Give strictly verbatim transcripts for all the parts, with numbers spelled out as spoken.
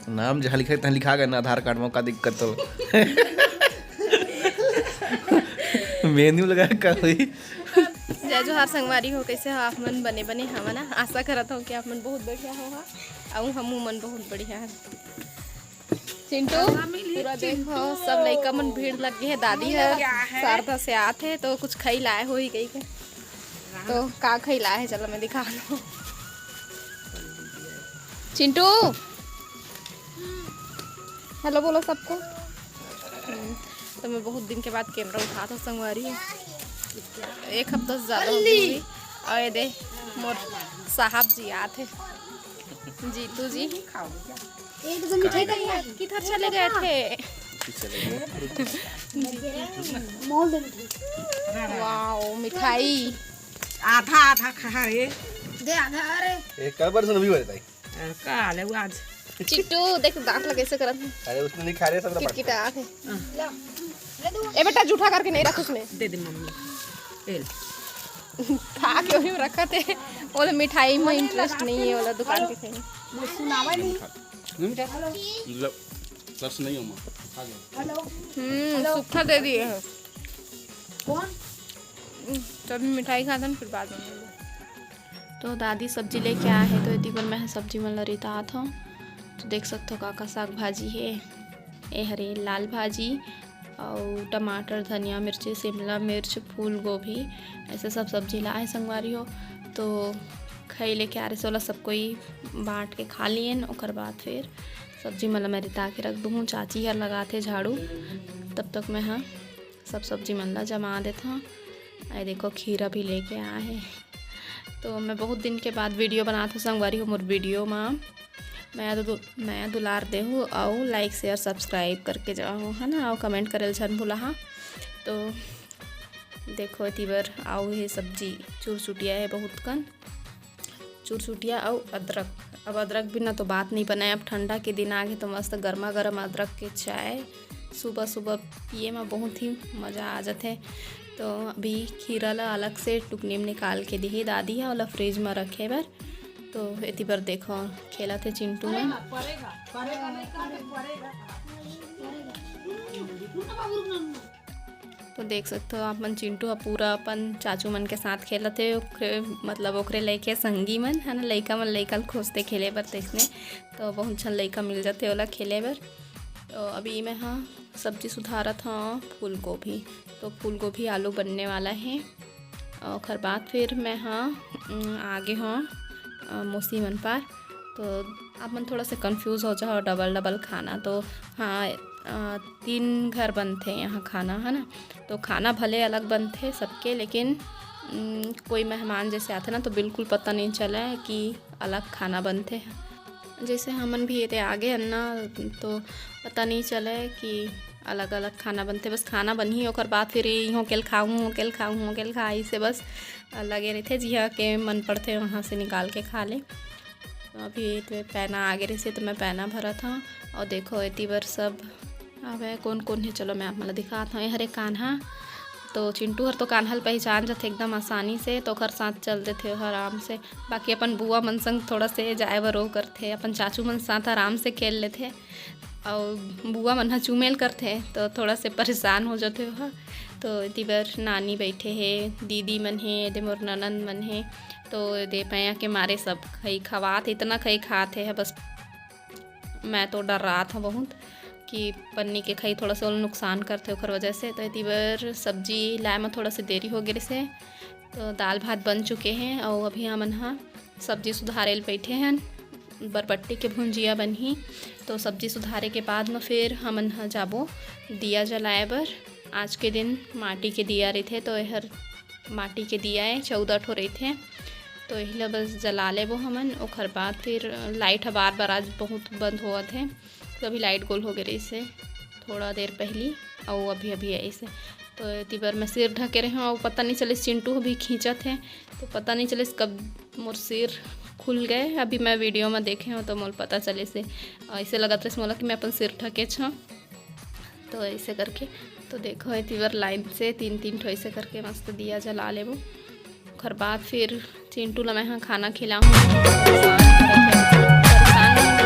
नाम जहाँ लिखा है, तहाँ लिखा गया ना आधार कार्ड में, का दिक्कत हो? मेनू लगा का हुई? जय जोहार संगवारी हो, कैसे हो आप मन? बने बने हवा ना? आशा करत हो कि आप मन बहुत बढ़िया हो हा, अउ हमू मन बहुत बढ़िया है। चिंटू, पूरा देखो, सब लइका मन भीड़ लग गए है। दादी है शारदा से आत है तो कुछ खाई लाए हो ही गई है। तो का खाई लाए है, चलो मैं दिखा दो। चिंटू, हेलो बोलो सबको। हम्म, तो मैं बहुत दिन के बाद कैमरा उठा था संगवारी, एक हफ्ता से ज्यादा हो गई। और ये दे मोर साहब जी आत है, जीतू जी। एक दो मिठाई का किधर चले गए थे? मॉल दे मिठाई। वाओ, मिठाई। आधा आधा खा रे। दे आधा रे। ए, कल परसों भी हो जाता है। का ले वो आज। चिट्टू, देख दांत लगे से करत है। अरे, उसने नहीं खा रहे, सब किटकिटा है। ए बेटा, जूठा करके नहीं रख उसमें। दे दे मम्मी। ए ले। खा के वही रखा थे। वो मिठाई में इंटरेस्ट नहीं है, वाला दुकान के खाई। वो सुनावा नहीं। मतलब, रस नहीं हो माँ। हम्म, सूखा दे दिए हैं। कौन? हम्म, तो अभी मिठाई खाते हैं, फिर बाद में मिलते हैं। तो दादी सब्जी लेके आए हैं, तो इतनी बार मैं सब्जी मन ला रितात हूँ। तो देख सकते हो का का साग भाजी है। ए हरे लाल भाजी, अउ टमाटर, धनिया, मिर्ची, शिमला मिर्च, फूल गोभी, ऐसे सब सब्जी लाए संगवारी हो। तो खई लेके आ रहे से ओला सब कोई बांट के खा लियन। ओकर बाद फिर सब्जी मन ला मैं रिता के रख दूहूँ। चाची हर लगाथे झाड़ू, तब तक मैं ह सब सब्जी मन ला जमा देथव। अरे देखो, खीरा भी लेके आए हे। तो मैं बहुत दिन के बाद वीडियो बनात हूँ संगवारी हो। मोर वीडियो मा मया दु-, मया दुलार देहू, अउ लाइक, शेयर, सब्सक्राइब करके जाहू, है ना, अउ कमेंट करे ल झन भुलाहा। तो देखो, एती बर आऊ हे सब्जी, चुरचुटिया हे बहुत कन, चुरचुटिया अउ अदरक। अब अदरक बिना तो बात नहीं बनाए। अब ठंडा के दिन आगे तो मस्त गर्मा गर्म अदरक के चाय सुबह सुबह पिए में बहुत ही मज़ा आ जाथे। तो अभी खीरा ला अलग से टुकनी में निकाल के दिही दादी ह, ओला फ्रिज में रखे बर। तो एती बर देखो, खेलत हे चिंटू मन। तो देख सकते हो आप मन, चिंटू ह पूरा अपन चाचू मन के साथ खेलत हे। ओकरे, मतलब ओकरे लइके संगी मन, है ना, लइका मन लइका ल खोजथे खेले बर, तइसने तो बहुत झन लइका मिल जाथे ओला खेले बर। तो अभी मैं ह सब्जी सुधारत हव फूल गोभी। तो फूल गोभी आलू बनने वाला हे। ओखर बाद फिर मैं ह, उम, आगे हव, अ, मौसी मन पार। तो आप मन थोड़ा से कंफ्यूज हो जाओ, डबल डबल खाना। तो हाँ, अ, तीन घर बनथे यहाँ खाना, है ना। तो खाना भले अलग बनथे सबके, लेकिन, उम, कोई मेहमान जैसे आथे ना, तो बिल्कुल पता नहीं चले कि अलग खाना बनथे। जैसे हमन भी एते आगे हन ना, तो पता नहीं चले कि अलग-अलग खाना बनथे। बस खाना बनही, ओकर बाद फिर इहों के ल खाहूँ, ओके ल खाहूँ, ओके ल खा, इसे बस लगे रहिथे। जिहाँ के मन पड़थे, वहाँ से निकाल के खा ले। तो अभी तो पैना आगे रहिसे, तो मैं पैना भरत हव। और देखो, एती बर सब हवय, कोन कोन हे, चलो मैं आप मन ल दिखात हव। ए हरे कान्हा, तो चिंटू हर तो कान्हा ल पहिचान जथे एकदम आसानी से, तो ओखर साथ चल देथे ओह आराम से। बाकी अपन बुआ मन संग थोड़ा से जाए बर ओ करथे, अपन चाचू मन साथ आराम से खेल लेथे। अउ बुआ मन ह चुमेल करथे, तो थोड़ा से परेशान हो जाथे ओह। तो एती बर नानी बैठे हे, दीदी मन हे, एदे मोर ननंद मन हे, तो एदे पैया के मारे सब खई खवात हे, इतना खई खात हे, बस मैं तो डर्रात हव बहुत कि पन्नी के खई थोड़ा से ओला नुकसान करथे, ओखर वजह से। तो एती बर सब्जी लाए म थोड़ा से देरी हो गे रिहिसे, तो दाल भात बन चुके हे। अउ अभी हमन ह सब्जी सुधारे ल बैठे हन, बरबट्टी के भुंजिया बनही। तो सब्जी सुधारे के बाद म फिर हमन ह जाबो दिया जलाए बर। आज के दिन माटी के दिया रहिथे, तो एहर माटी के दिया ए, चौदह ठो रहिथे, तो एही ला बस जला लेबो हमन। ओखर बाद फिर लाइट ह बार बार आज बहुत बंद होवत हे, तो अभी लाइट गोल हो गे रहिसे थोड़ा देर पहिली, अउ अभी अभी आइसे। तो एती बर मैं सिर ढके रहे हूँ, अउ पता नहीं चले चिंटू भी खींचत हे, तो पता नहीं चले कब मोर सिर खुल गए। अभी मैं वीडियो में देखे हूँ, तो मोला पता चले से ऐसे लगत रहे मोला कि मैं अपन सिर ढके छूँ। तो ऐसे करके, तो देखो, एती बर लाइन से तीन तीन ठो ऐसे करके मस्त दिया जला लेबो। ओखर बाद फिर चिंटू ला मैं ह खाना खिलाहूँ। परेशान करत हे, परेशान नहीं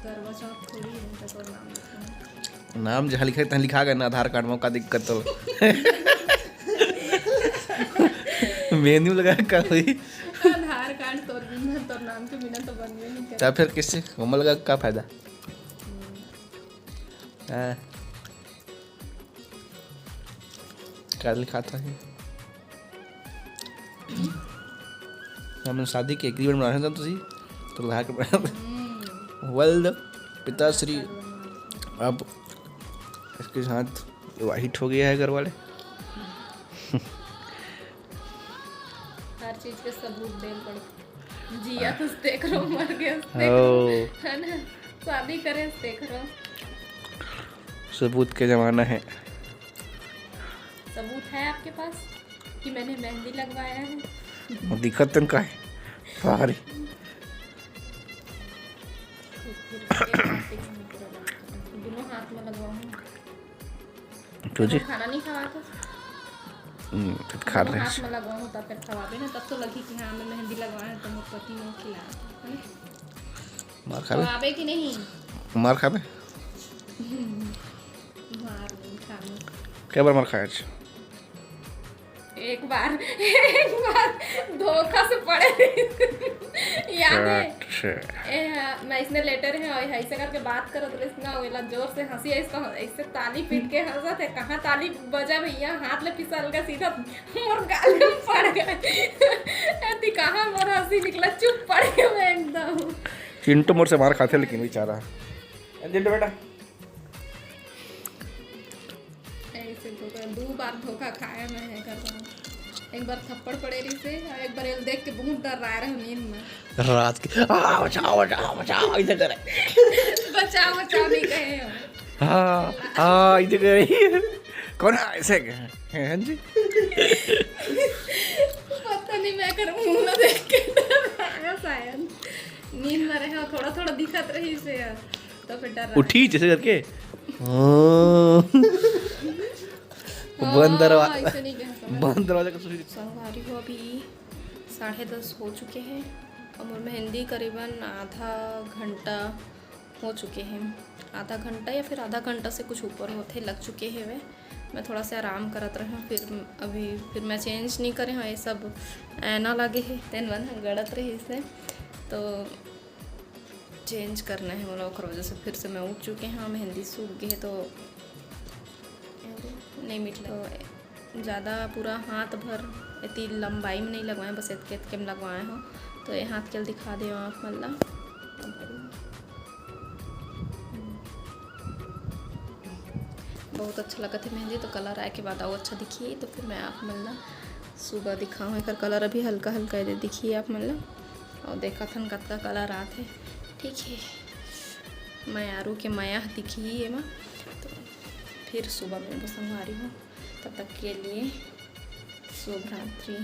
करवा चौथ थोड़ी है, तो तोर नाम लिखना। नाम जहाँ लिखे तहाँ लिखा गए ना आधार कार्ड में, का दिक्कत तो? मेहंदी में लगा का हुई? आधार कार्ड तोर बिना, तोर नाम के बिना तो बनबे नहीं करे। तब फिर किससे कोमल लगा का फायदा? हाँ। का लिखा था ये? हमन शादी के एग्रीमेंट बनाए हैं तुसी, तो आधार कार्ड बना। वेल, पिताश्री अब इसके साथ विवाहित हो गया है घर वाले। हर चीज के सबूत देल पड़ता। जिया तो देख रहो, मर गया तो देख रहो, ओ, है ना? शादी करे तो देख रहो। सबूत के जमाना है। सबूत है आपके पास कि मैंने मेहंदी लगवाया है? वो दिक्कत तन का है? सॉरी। फिर, फिर एक बात देखो, मैं पूरा लगवा दूँ। दोनों हाथ में लगवाऊँ। क्यों जी? खाना नहीं खावा था? हम्म, तो खा दोनों रहे हाथ में लगवाऊँ तब फिर खवाबे ना, तब तो लगी कि हाँ, मैं मेहंदी लगवाया है तो मोर पति ने खिलाया, है ना? मार खाबे? खवाबे कि नहीं? मार खाबे? मार नहीं खाने। क्या बार मार खाया आज? एक बार, एक बार धोखा से पड़े। याद है? अच्छा। ए, हाँ, मैं इसने लेटर है और ऐसे करके बात करत रहे ना, वेला जोर से हंसी, इसको ऐसे ताली पीट के हंसत है। कहाँ ताली बजा भैया, हाथ ले फिसल के सीधा मोर गाल में पड़ गए। अति कहाँ मोर हंसी निकला, चुप पड़ गया मैं एकदम। चिंटू मोर से मार खाते लेकिन बेचारा। चिंटू बेटा। ऐसे धोखा, दो बार धोखा खाया मैं है घर में। एक बार थप्पड़ पड़े रही से और एक बार एल देख के बहुत डर रहा रहे नींद में। रात के आ बचाओ बचाओ बचाओ इधर करे। बचाओ बचाओ नहीं कहे हो। हाँ हाँ इधर करे। कौन है ऐसे के? हैं जी। पता नहीं मैं कर मुंह ना देख के डर रहा शायद। नींद में रहे हो, थोड़ा थोड़ा दिखत रही से यार, तो फिर डर रहा। उठी जैसे करके। हाँ। बंद दरवा- ऐसे नहीं कह सकते। बंद दरवाजा का सुई। संगवारी हो, अभी साढ़े दस हो चुके हैं और मेहंदी करीबन आधा घंटा हो चुके हैं। आधा घंटा या फिर आधा घंटा से कुछ ऊपर होते लग चुके हैं वे। मैं थोड़ा सा आराम करत रहे हूँ, फिर अभी फिर मैं चेंज नहीं करे हूँ। ये सब ऐना लगे है, तेन मन गड़त रही से, तो चेंज करना है मोला, ओकर वजह से फिर से मैं उठ चुके हैं। मेहंदी सूख गए तो नहीं मिट लगा। तो ज़्यादा पूरा हाथ भर इतनी लंबाई में नहीं लगवाए, बस इतके इतके में लगवाए हो। तो ये हाथ के दिखा दे आप मन ला। बहुत अच्छा लगत है मेहंदी, तो कलर आए के बाद और अच्छा दिखी। तो फिर मैं आप मन ला सुबह दिखाऊँ, एकर कलर अभी हल्का हल्का है, दिखी आप मन ला। और देखत हन कतका कलर आत है, ठीक है। मैं आरू के मया दिखी एमा, तो फिर सुबह में संगवारी हूँ। तब तक के लिए शुभ रात्रि।